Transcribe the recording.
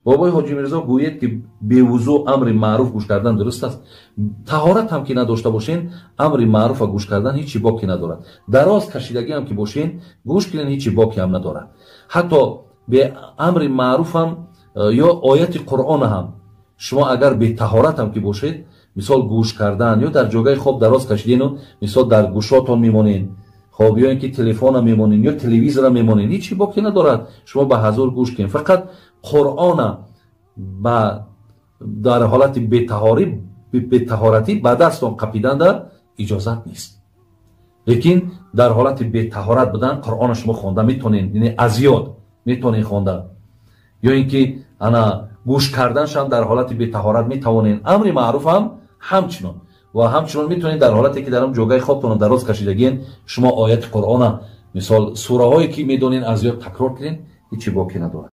Бобои Ҳоҷи Мирзо гӯед, ки бевузӯ амри маъруф гӯш кардан дуруст аст? Таҳорат ҳам ки надошта бошен, амри маъруфа гӯш кардан ҳечи боке надорад. Дароз кашидагӣ ҳам ки бошен, гӯш кунен, ҳечи боке ҳам надорад. Ҳатто бе амри маъруфам ё ояти Қуръон ҳам шумо агар бетаҳорат ҳам ки бошед, мисол гӯш кардан ё дар ҷойгаи хоб дароз кашидену мисол дар гӯшотон мемонен, хоб, ё ин ки телефона мемонен ё телевизора мемонен, ҳечи боке надорад. Шумо ба ҳазур гӯш кунед. Фақат Қуръона ба дар ҳолати бетаҳоратӣ ба дастон қапиданда иҷозат нест. Лекин дар ҳолати бетаҳорат будан Қуръона шумо хонда метонед, яъне аз ёд метонед хонда, ё ин ки ана гӯш карданшам дар ҳолати бетаҳорат метавонед. Амри маъруф ҳам ҳамчунон ва ҳамчунон метавонед дар ҳолате ки дар он ҷойгаи хобтон дароз кашидагиен, шумо ояти Қуръона, мисол, сураҳое ки медонед, аз ёд такрор кунед, ҳечи боке надорад.